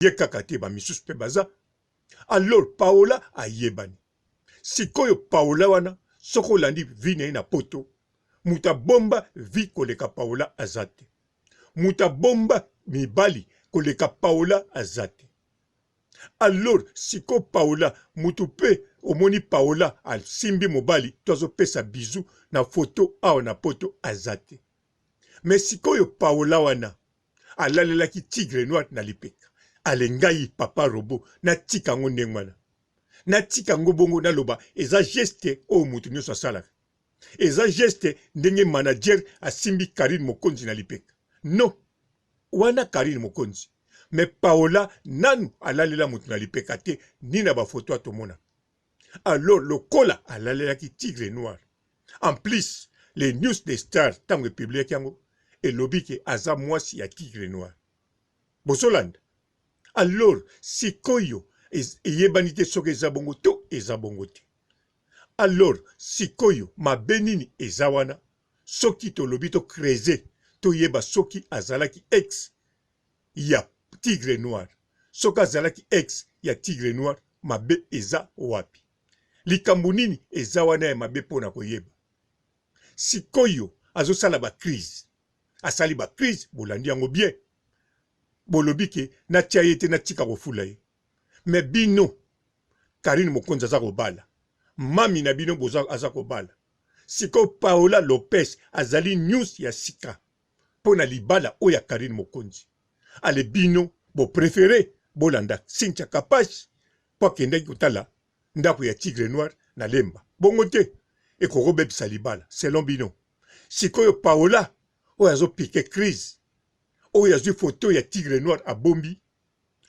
Ye kaka te, ba misusu pe baza. Alors Paola ayebani. Sikoyo Paola wana soki olandi vie na ye na poto, mutu abomba vie koleka Paola aza te. Mutu abomba mibali koleka Paola aza te. Alors sikoyo Paola mutu pe omoni Paola asimbi mobali to azo pesa bisous na photo awa na poto aza te. Mais sikoyo Paola wana alalelaki tigre noir na lipeka. Ale ngai papa robot natika yango ndenge wana. Natika yango bongo naloba eza geste oyo mutu nionso asalaka. Eza geste ndenge manager asimbi Carine Mokonzi na lipeka. Non! Wana Carine Mokonzi. Mais Paola nanu alalela mutu na lipeka te ni na ba photo tomonaka. Alors lokola alalelaki tigre noir en plus les news des stars tango e publiaki yango elobi ke aza muasi ya tigre noir. Bozolanda? Alors sikoyo eyebani te soki eza bongo to eza bongo te. Alors sikoyo mabe nini eza wana soki tolobi to creuser toyeba soki azalaki ex ya tigre noir? Soki azalaki ex ya tigre noir mabe eza wapi? Likambo nini eza wana ya mabe pona koyeba? Sikoyo azosala ba crise, asali ba crise bolandi yango bien, bolobi ke natia ye te natika kofula ye mais bino Carine Mokonzi aza kobala mami na bino boza aza kobala sikoyo Paola Lopez azali news ya sika pona libala oyo ya Carine Mokonzi ale bino bo prefere bolanda Cynthia Kapash po akendaki kotala ndako ya Tigre Noir na Lemba bongo te ekoki kobebisa libala selon bino sikoyo Paola oyo azo pique crise oyo azwi photo ya Tigre Noir abombi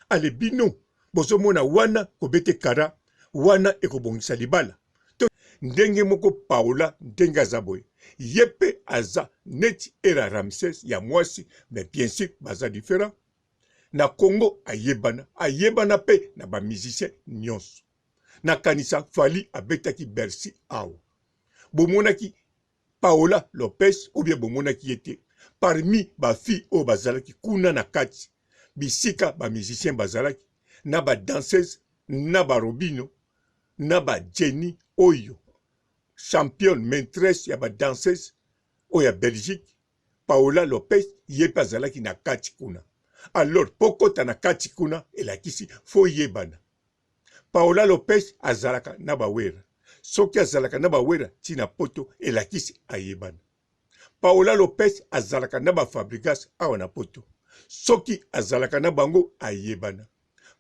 Ale bino bozo mona wana kobete kara wana ekobongisa libala to ndenge moko Paola ndenge aza boye ye pe aza neti era Ramses ya muasi mais bien sur baza different na Congo ayebana ayebana pe na ba musiciens nionso nakanisa Fally abetaki Bercy awa bomonaki Paola Lopez ou bien bomonaki ye te parmi ba filles oyo bazalaki kuna na kati bisika ba musiciens bazalaki na ba danseuses na ba Robino na ba Jenny oyo championne maitresse ya ba danseuses oyo ya Belgique Paola Lopez ye pe azalaki na kati kuna alors po okota na kati kuna elakisi faut oyebana Paola Lopez azalaka na ba Werra. Soki azalaka na ba Werra ti na poto elakisi ayebana. Paola Lopez azalaka na ba Fabrigas awa na poto. Soki azalaka na bango ayebana.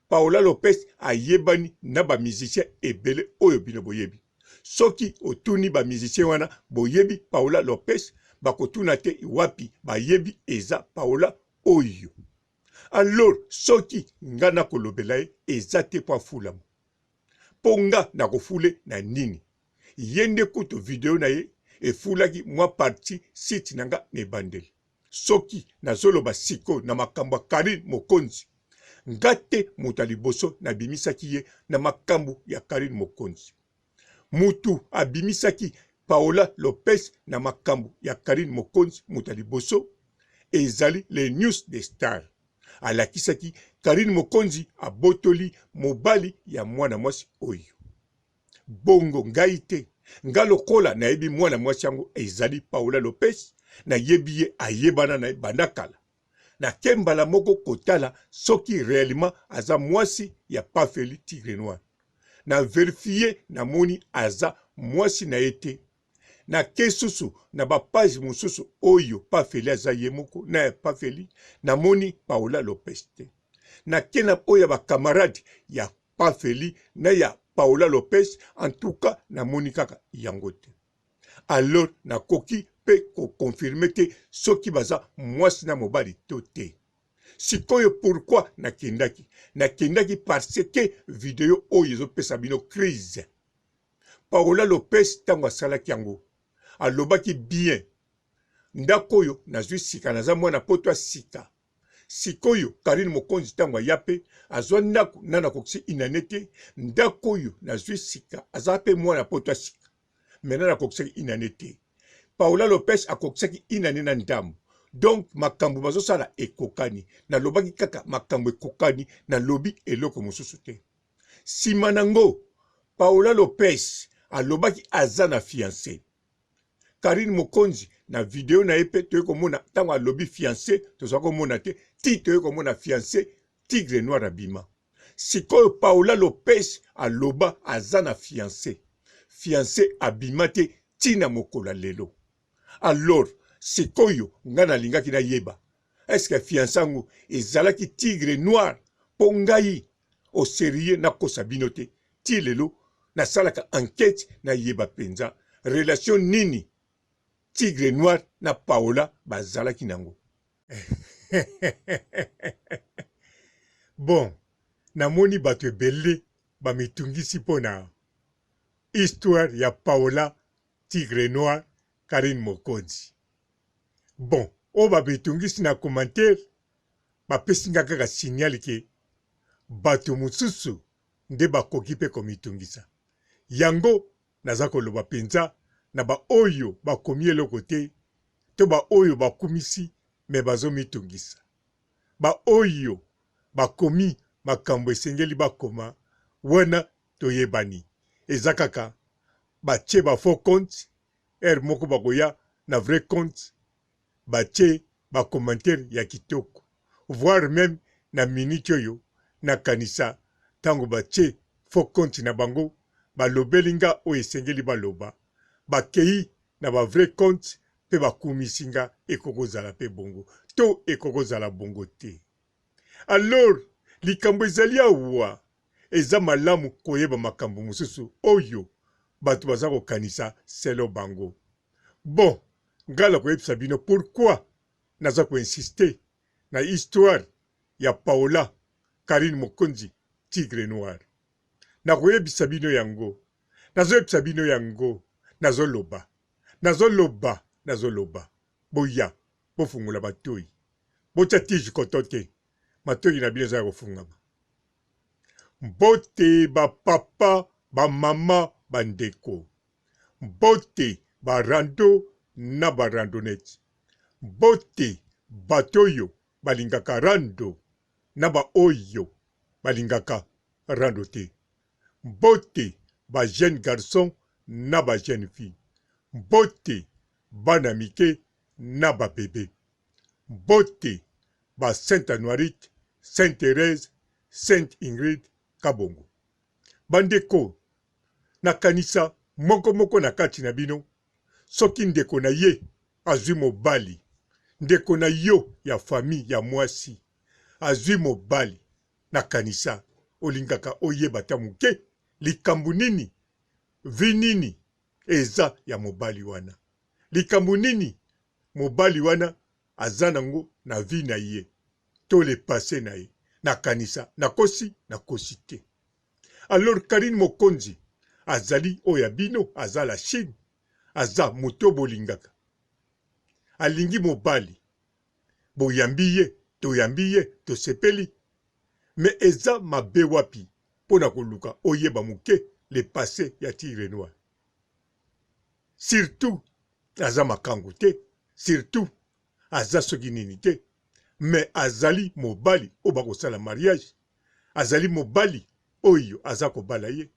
Paola Lopez ayebani na ba musiciens ebele oyo bino boyebi. Soki otuni ba musiciens wana boyebi Paola Lopez bakotuna te wapi bayebi eza Paola oyo. Alors soki nga nakolobela ye eza te po afulama. Po nga nakofule na nini? Ye nde kutu video na ye efulaki mwa partie site na nga na ebandeli. Soki nazoloba sikoyo na makambo ya Carine Mokonzi, nga te moto ya liboso nabimisaki ye na makambo ya Carine Mokonzi. Mutu abimisaki Paola Lopez na makambo ya Carine Mokonzi moto ya liboso ezali le news de star. Alakisaki Carine Mokonzi abotoli mobali ya mwana mwasi oyo. Bongo ngai te, nga lokola nayebi mwana mwasi yango ezali Paola Lopez, nayebi ye ayebana na ye banda kala. Nake mbala moko kotala soki reellement aza mwasi ya Pafeli Tigre Noir. Na verifier namoni aza mwasi na ye te. Nake susu na ba page mosusu oyo Pafeli aza ye moko na ya Pafeli namoni Paola Lopez te. Nake na oyo ya ba camarades ya Pafeli na ya Paola Lopez en tout cas namoni kaka yango te. Alors nakoki pe ko confirmer te soki baza muasi na mobali to te. Sikoyo pourquoi nakendaki? Nakendaki parce que video oyo ezo pesa bino crise. Paola Lopez tango asalaki yango alobaki bien ndako oyo nazui sika naza muana poto ya sika Sikoyo Carine Mokonzi tango aya pe azua ndaku nanu akokisi une annee te ndaku oyo nazui sika aza pe muana poto ya sika mais nanu akokisaki une annee te Paola Lopez akokisaki une annee na ndambu. Donc makambo bazosala ekokani. Nalobaki kaka makambo ekokani, nalobi eloko mosusu te. Sima nango Paola Lopez alobaki aza na fiance. Carine Mokonzi na video na ye pe toye komona tango alobi fiance toza komona te ti toye komona fiance Tigre Noir abima. Sikoyo Paola Lopez aloba aza na fiance. Fiance abima te ti na mokolo ya lelo. Alors sikoyo nga nalingaki nayeba est ce que fiance yango ezalaki Tigre Noir po ngai au serieux nakosa bino te ti lelo nasalaka enquete nayeba penza relation nini Tigre Noir na Paola bazalaki nango. Bon namoni batu ebele bamitungisi pona histoire ya Paola Tigre Noir Carine Mokonzi. Bon oyo bamitungisi na commentaire bapesi nga kaka signal ke batu mosusu nde bakoki pe komitungisa. Yango naza koloba penza na ba oyo bakomi eloko te to ba oyo bakumisi mais bazomitungisa. Ba oyo bakomi makambo esengeli bakoma wana toyebani. Eza kaka batie ba faux compte heure moko bakoya na vrai compte batie ba commentaire ya kitoko voir meme na minute oyo nakanisa tango batie faux compte na bango balobeli nga oyo esengeli baloba bakeyi na ba vrai compte pe bakumisi nga ekoki kozala pe bongo to ekoki kozala bongo te alors likambo ezali awa eza malamu koyeba makambo mosusu oyo bato baza kokanisa selon bango bon nga nakoyebisa bino pourquoi naza ko insister na histoire ya Paola Carine Mokonzi Tigre Noir. Nakoyebisa bino yango, nazoyebisa bino yango, nazoloba, nazoloba, nazoloba. Boya, bofungola matoyi. Botia tige coton te, matoyi na bino eza ya kofungama. Mbote ba papa, ba mama, ba ndeko. Mbote ba rando na ba randonnette. Mbote bato oyo balingaka rando na ba oyo balingaka rando te. Mbote ba jeunes garçons na ba jeunes filles. Mbote bana mike na ba bebe. Mbote ba Saint Anuarite, Saint Therèse, Sainte Ingrid Kabongo. Bandeko, nakanisa moko moko na kati na bino, soki ndeko na ye azwi mobali, ndeko na yo ya famille ya mwasi azwi mobali, nakanisa olingaka oyeba ata moke likambo nini, vie nini eza ya mobali wana, likambo nini mobali wana aza nango na vie na ye to le passe na ye. Nakanisa nakosi? Nakosi te. Alors Carine Mokonzi azali oyo ya bino, aza la Chine, aza moto oyo bolingaka, alingi mobali, boyambi ye, toyambi ye, tosepeli, mais eza mabe wapi pona koluka oyeba moke le passe ya Tigre Noir? Surtout aza makangu te, surtout aza soki nini te, mais azali mobali oyo bakosala mariage, azali mobali oyo aza kobala ye,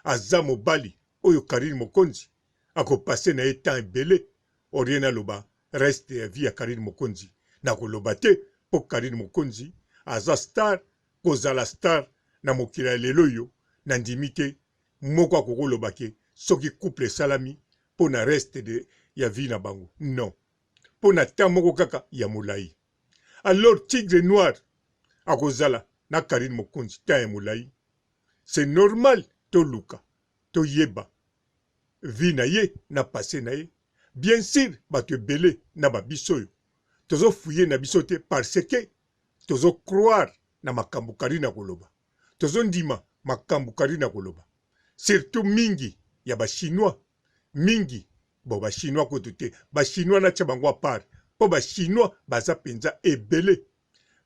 aza mobali oyo Carine Mokonzi ako passer na ye temps ebele, au rien naloba reste ya vie ya Carine Mokonzi nakoloba te po Carine Mokonzi aza star, kozala star na mokili ya lelo oyo nandimi te moko akoki koloba ke soki couple esalami po na reste de ya vie na bango non po na temps moko kaka ya molayi. Alors tigre noir akozala na Carine Mokonzi temps ya molayi c'est normal toluka toyeba vie na ye na passe na ye bien sur batu ebele na ba biso oyo tozo fouiller na biso te parce que tozo croire na makambu Carine akoloba tozo ndima makambu Carine akoloba surtout mingi ya ba chinois mingi bon ba chinois kutu te ba chinois natia bango a part po ba chinois baza penza ebele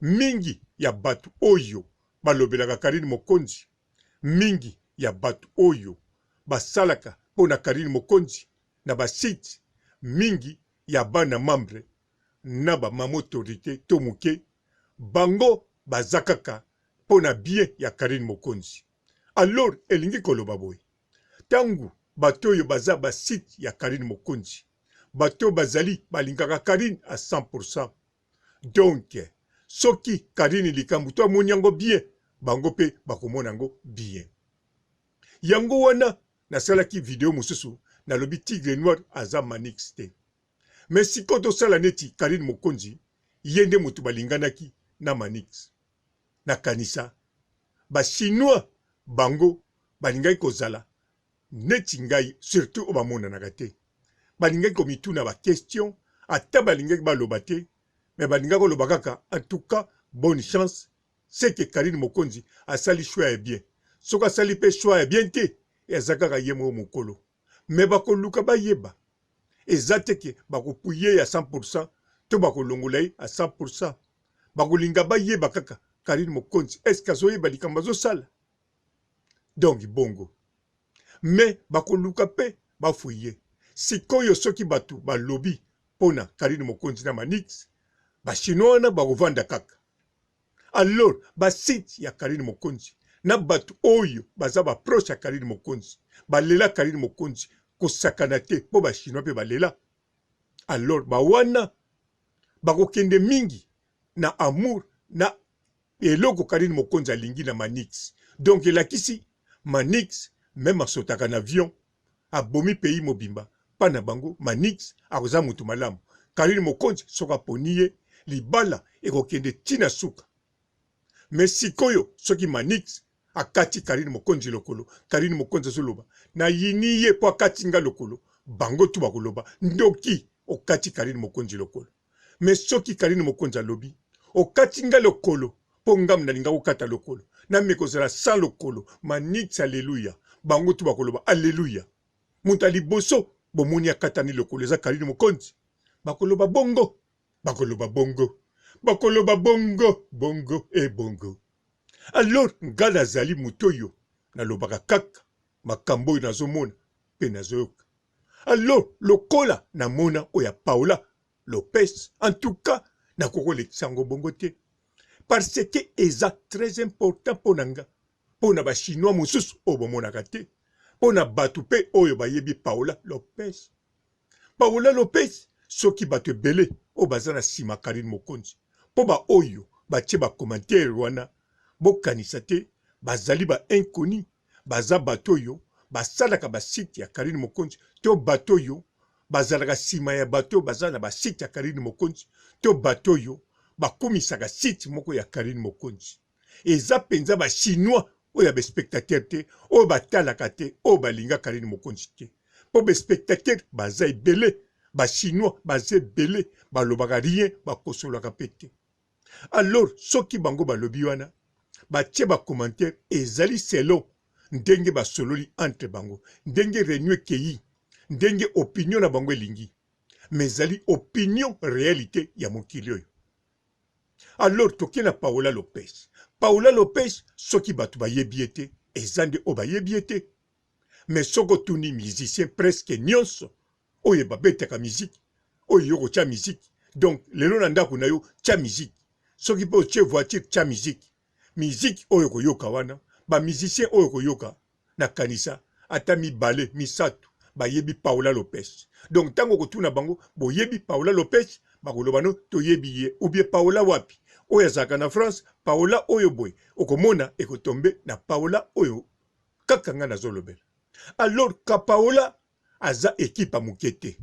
mingi ya batu oyo balobelaka Carine Mokonzi mingi ya batu oyo basalaka pona Carine Mokonzi na ba site mingi ya bana membre. na ba mama autorite to moke bango baza kaka mpo na bien ya Carine Mokonzi. Alors elingi koloba boye, tango bato oyo baza ba site ya Carine Mokonzi, bato oyo bazali balingaka Carine à 100%, donc soki Carine likambo to amoni yango bien, bango mpe bakomona yango bien. Yango wana nasalaki video mosusu nalobi Tigre Noir aza Manix te. Mais sikoyo tosala neti Carine Mokonzi ye nde mutu balinganaki na Manix. Nakanisa ba chinois bango balingaki kozala neti ngai surtout oyo bamonanaka te. Balingaki komituna ba question ata balingaki baloba te mais balingaki koloba kaka en tout cas bonne chance ce que Carine Mokonzi asali choix ya bien. Soki asali pe choix ya bien te aza kaka ye moko mokolo. Mais bakoluka bayeba. Eza te ke bakopuye ye à 100% to bakolongola ye à 100%. Bakolinga bayeba kaka Carine Mokonzi est ce que azoyeba likambo azosala? Donc bongo. Mais bakoluka pe bafuye. Sikoyo soki batu balobi pona Carine Mokonzi na Manix, ba chinois wana bakovanda kaka. Alors ba site ya Carine Mokonzi na batu oyo baza ba proche ya Carine Mokonzi balela Carine Mokonzi kosakana te po ba chinois pe balela. Alors ba wana bakokende mingi na amour na eloko Carine Mokonzi alingi na Manix. Donc elakisi Manix meme asotaka na avion abomi pays mobimba pa na bango manix akoza mutu malamu carine mokonzi soki aponi ye libala ekokende ti na suka mais sikoyo soki manix akati carine mokonzi lokolo carine mokonzi azoloba na yini ye po akati nga lokolo bango tu bakoloba ndoki okati carine mokonzi lokolo mais soki carine mokonzi alobi okati nga lokolo po ngam nalinga kokata lokolo nameka kozala sans lokolo manix alleluia bango tu bakoloba alleluia moto ya liboso bomoni akatani lokolo eza karine mokonzi bakoloba bongo bakoloba bongo bakoloba bongo bongo e bongo alors nga nazali moto oyo nalobaka kaka makambo oyo nazomona mpe nazoyoka alors lokola namona oyo ya paola Lopez en tout cas nakoki kolekisa yango bongo te parce que eza très important mpo na nga mpo na ba chinois mosusu oyo bomonaka te mpo na bato mpe oyo bayebi Paola Lopez. Paola Lopez soki bato ebele oyo baza na nsima Carine Mokonzi mpo ba oyo batie ba commentaire wana bokanisa te bazali ba inconnu baza bato oyo basalaka ba site ya Carine Mokonzi to bato oyo bazalaka sima ya bato oyo baza na ba site ya Carine Mokonzi to bato oyo bakumisaka site moko ya Carine Mokonzi. Eza penza ba chinois oyo ya ba spectateurs te, oyo batalaka te, oyo balinga Carine Mokonzi te. Po ba spectateurs baza ebele, ba chinois baza ebele, balobaka rien, bakosolaka pe te. Alors soki bango balobi wana batie ba commentaire ezali selon ndenge basololi entre bango, ndenge reunion ekeyi, ndenge opinion na bango elingi, mais ezali opinion reelle te ya mokili oyo. Alors toke na Paola Lopez. Paola Lopez soki bato bayebi ye te, eza nde oyo bayebi ye te. Mais soki otuni musicien presque nionso oyo babetaka musique, oyo yo okotia musique, donc lelo na ndako na yo tia musique, soki pe otie voiture tia musique, musique oyo okoyoka wana, ba musiciens oyo okoyoka, nakanisa ata mibale misato bayebi Paola Lopez. Donc tango okotuna bango boyebi Paola Lopez, bakoloba no toyebi ye ou bien Paola wapi? Oyo azalaka na France, Paola oyo boye, okomona ekotombe na Paola oyo kaka nga nazolobela. Alors ka Paola aza equipe ya muke te.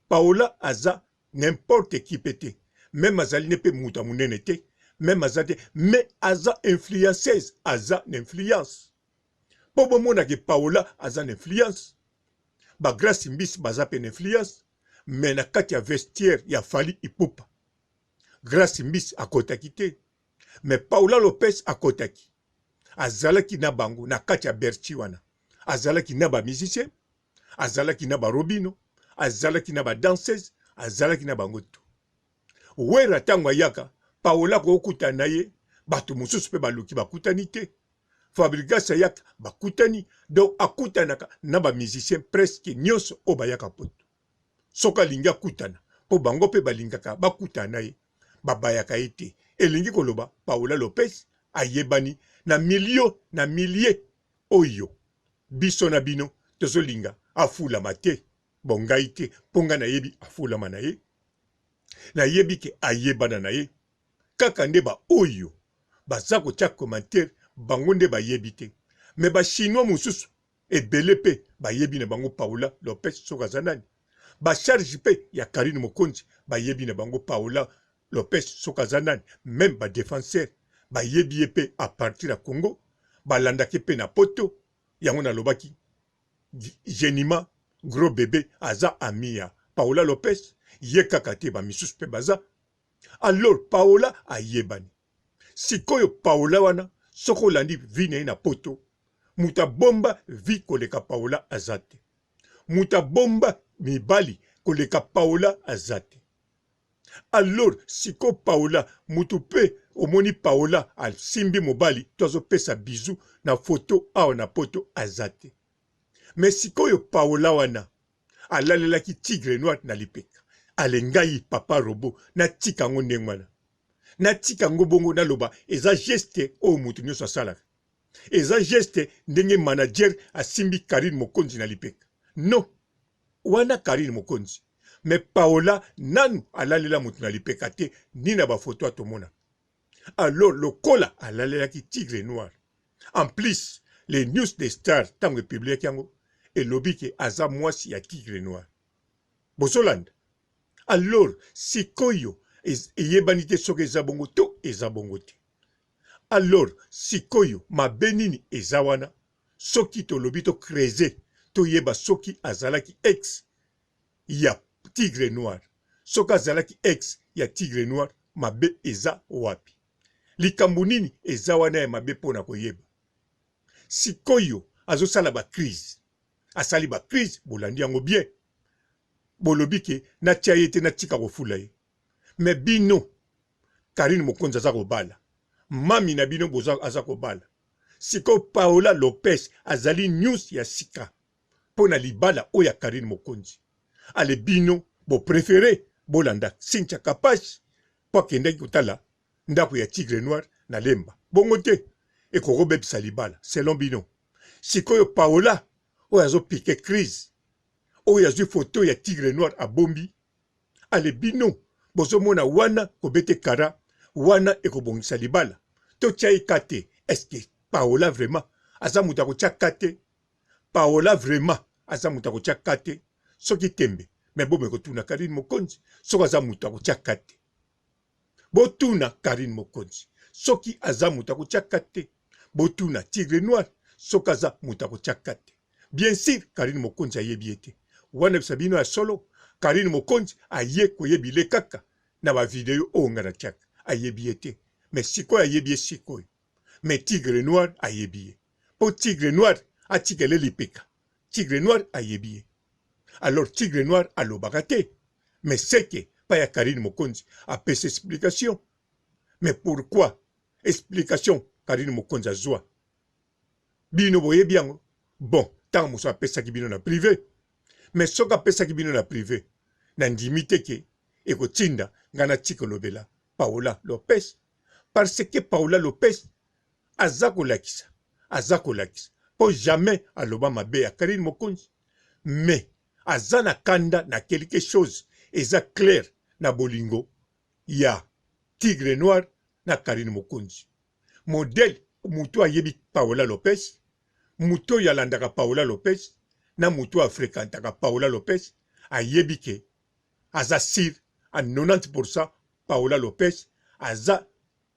Paola aza n'importe equipe te. Meme azali ne pe mutu ya munene te, meme aza te mais aza influenceuse, aza na influence. Po bomona ke Paola aza na influence, ba Grace Mbisi baza pe na influence, mais na kati ya vestiaire ya Fally Ipupa, Grace Mbisi akotaki te. Mais Paola Lopez akotaki. Azalaki na bango na kati ya Bercy wana. Azalaki na ba musiciens, azalaki na ba Robino, azalaki na ba danseuses, azalaki na bango tout. Werra tango ayaka, Paola akokutana na ye, bato mosusu pe baluki bakutani te. Fabrigas ayaka, bakutani. Donc akutanaka na ba musiciens presque nionso oyo bayaka poto. Soki alingi akutana. mpo bango mpe balingaka bakutana na ye, babayaka ye te. Elingi koloba Paola Lopez ayebani na milio na milie oyo biso na bino tozolinga afulama te. Bon ngai te mpo ngai nayebi afulama na ye, nayebi ke ayebana na ye. Kaka nde ba oyo baza kotia commentaire bango nde bayebi te. Mais ba chinois mosusu ebele pe bayebi na bango Paola Lopez soki aza nani. Ba charge pe ya Carine Mokonzi bayebi na bango Paola Lopez soki aza nani. Meme ba defenseurs bayebi ye pe à partir ya Congo, balandaki pe na poto. Yango nalobaki Jenima gros bebe aza ami ya Paola Lopez, ye kaka te ba misusu pe baza. Alors Paola ayebani. Sikoyo Paola wana soki olandi vie na ye na poto, moto abomba vie koleka Paola aza te. Moto abomba mibali koleka Paola aza te. Alors sikoyo Paola mutu pe omoni Paola asimbi mobali to azo pesa bisous na photo awa na poto aza te. Mais sikoyo Paola wana alalelaki tigre noir na lipeka. Ale ngai papa robot natika yango ndenge wana. Natika yango bongo naloba eza geste oyo mutu nionso asalaka. Eza geste ndenge manager asimbi Carine Mokonzi na lipeka. Non! Wana Carine Mokonzi. Mais Paola nanu alalela mutu na lipeka te ni na ba photo atomona. Alors lokola alalelaki Tigre Noir en plus les news des stars tango e publiaki yango elobi ke aza muasi ya Tigre Noir. Bozolanda? Alors sikoyo eyebani te soki eza bongo to eza bongo te. Alors sikoyo mabe nini eza wana soki tolobi to creuser toyeba soki azalaki ex ya tigre noir? Soki azalaki ex ya tigre noir mabe eza wapi? Likambo nini eza wana ya mabe pona koyeba? Sikoyo azosala ba crise, asali ba crise bolandi yango bien, bolobi ke natia ye te natika kofula ye mais bino Carine mokonzi aza kobala mami na bino boza aza kobala sikoyo Paola Lopez azali news ya sika pona libala oyo ya Carine mokonzi ale bino bo prefere bolanda Cynthia Kapash po akendaki kotala ndako ya Tigre Noir na Lemba bongo te ekoki kobebisa libala selon bino sikoyo Paola oyo azo pique crise oyo azwi photo ya Tigre Noir abombi Ale bino bozo mona wana kobete kara wana ekobongisa libala totia ye ka te est ce que Paola vraiment aza moto ya kotia ka te Paola vraiment aza moto ya kotia ka te soki tembe mais bomeka kotuna Carine Mokonzi soki aza moto ya kotia ka te Botuna Carine Mokonzi soki aza moto ya kotia ka te. Botuna Tigre Noir soki aza moto ya kotia ka te. Bien sur Carine Mokonzi ayebi ye te. Wana bisa bino ya solo Carine Mokonzi aye koyebile kaka na ba video oyo nga natiaka. Ayebi ye te. Mais sikoyo ayebi ye sikoyo. Mais Tigre Noir ayebi ye. Po Tigre Noir atikele lipeka. Tigre Noir ayebi ye. Alors Tigre Noir alobaka te. Mais seke pa ya Carine Mokonzi apesa explication. Mais pourquoi explication Carine Mokonzi azua? Bino boyebi yango? Bon, tango mosusu apesaki bino na prive. Mais soki apesaki bino na prive, nandimi te ke ekotinda nga natika kolobela Paola Lopez. Parce que Paola Lopez aza kolakisa, aza kolakisa po jamais aloba mabe ya Carine Mokonzi. Mais aza na kanda na quelque chose eza clair na bolingo ya Tigre Noir na Carine Mokonzi. Modèle mutu ayebi Paola Lopez, mutu oyo alandaka Paola Lopez na mutu oyo a frequentaka Paola Lopez ayebi ke aza sur à 90% Paola Lopez aza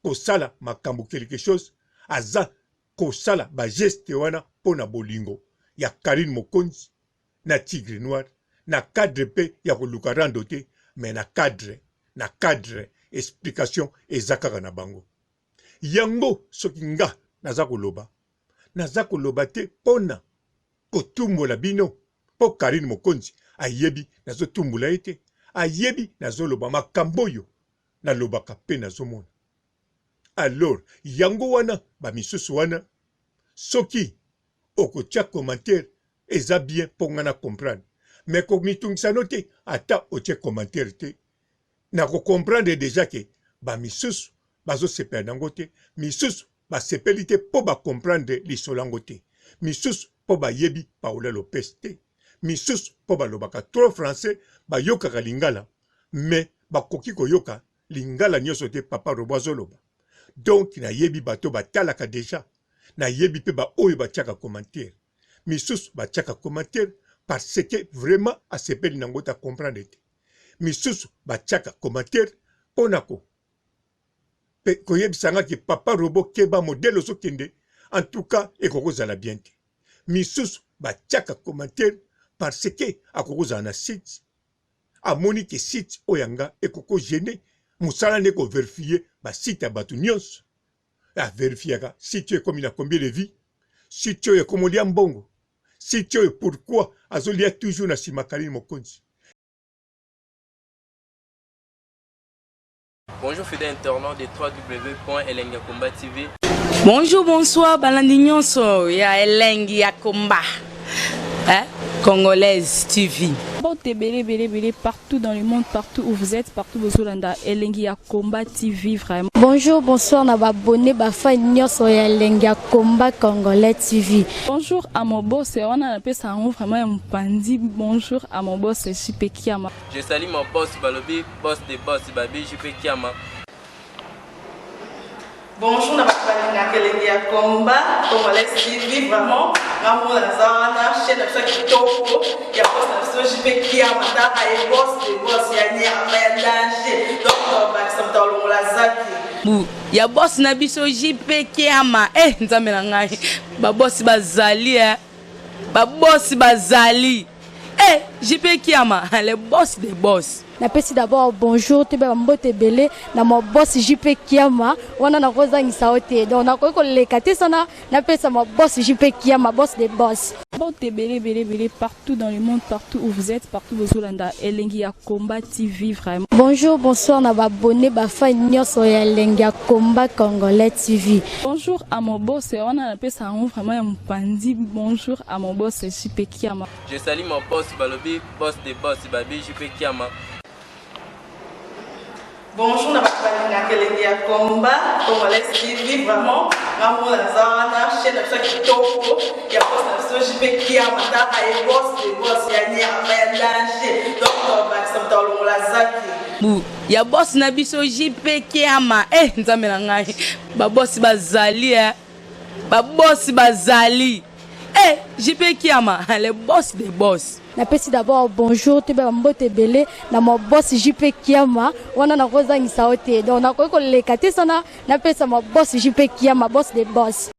kosala makambo quelque chose aza kosala ba geste wana pona bolingo ya Carine Mokonzi na Tigre Noir na cadre pe ya koluka rando te mais na cadre na cadre explication eza kaka na bango yango soki nga naza koloba naza koloba te pona kotumbola bino po Carine Mokonzi ayebi nazo tumbola ye te ayebi nazoloba makambo oyo nalobaka pe nazomona alors yango wana ba misusu wana soki okotia commentaire eza bien po nga na comprendre mais komitungisa no te ata otie commentaire te. Nako comprendre dejà que ba misusu bazo sepela nango te, misusu basepeli te po ba comprendre lisolo yango te, misusu po bayebi Paola Lopez te, misusu po balobaka trop français, bayokaka lingala mais bakoki koyoka lingala nionso te papa Robot azoloba. Donc nayebi bato batalaka dejà, nayebi pe ba oyo batiaka commentaire. Misusu batiaka commentaire parce que vraiment asepeli nango te, a comprendre te. Misusu batiaka commentaire pona ko pe koyebisa nga ke papa robot keba modèle ozokende en tout cas ekoki kozala bien te. Misusu batiaka commentaire parce que akoki kozala na site amoni ke site oyo ya nga ekoki ko gêner mosala nde ko verifier ba site ya bato nyonso a verifiaka site oyo ekomi na combien de vie site oyo ekomi olia mbongo site oyo pourquoi azolia toujours na nsima Carine Mokonzi. Bonjour fidèle internaute de www.elengiyakomba TV. Bonjour, bonsoir, balandi nyonso ya Elengi ya Komba. Hein? Congolaise TV. Mbote ebele ebele ebele partout dans le monde, partout où vous êtes, partout bozolanda Elengi ya Combat TV vraiment. Bonjour, bonsoir na ba abonné ba fan nyonso ya Elengi ya Combat Congolais TV. Bonjour à mon boss, wana napesa yango vraiment ya mopanzi. Bonjour à mon boss JP Kiama. Je salue mon boss balobi boss de boss babi JP Kiama. Bonjour na bato balingaka elengi ya combat congolais TV vraiment nga moko naza wana chaîne na biso ya kitoko ya boss na biso JP Kiama tala ye boss de boss ya nyama ya danger donc tobakisa moto alongola zaki Bu ya boss na biso JP Kiama eh nzambe na ngai ba boss bazali eh ba boss bazali eh JP Kiama le boss de boss. Napesi d'abord bonjour toyeba ba mbote ebele na ma boss JP Kiama wana nakozangisa yo te donc nakoki koleka te sana napesa ma boss JP Kiama boss de boss. Mbote ebele ebele ebele partout dans le monde partout où vous êtes partout bozolanda Elengi ya Combat TV vraiment. Bonjour bonsoir na ba abonnes ba fans nionso ya Elengi ya Combat Congolais TV. Bonjour à mon boss wana napesa yango vraiment ya mopanzi bonjour à mon boss JP Kiama. Je salue mon boss balobi boss de boss babi JP Kiama. Bonjour na bato balingaka elengi ya combat congolais TV vraiment nga moko naza wana chaîne na biso ya kitoko ya boss na biso JP Kiama tala ye boss de boss ya nyama ya danger donc tobakisa moto alongola zaki Bu ya boss na biso JP Kiama eh nzambe na ngai ba boss bazali eh ba boss bazali eh JP Kiama le boss de boss. Napesi d'abord bonjour toyeba ba mbote ebele na ma boss JP Kiama wana nakozangisa yo te donc nakoki koleka te sana napesa ma boss JP Kiama boss de boss.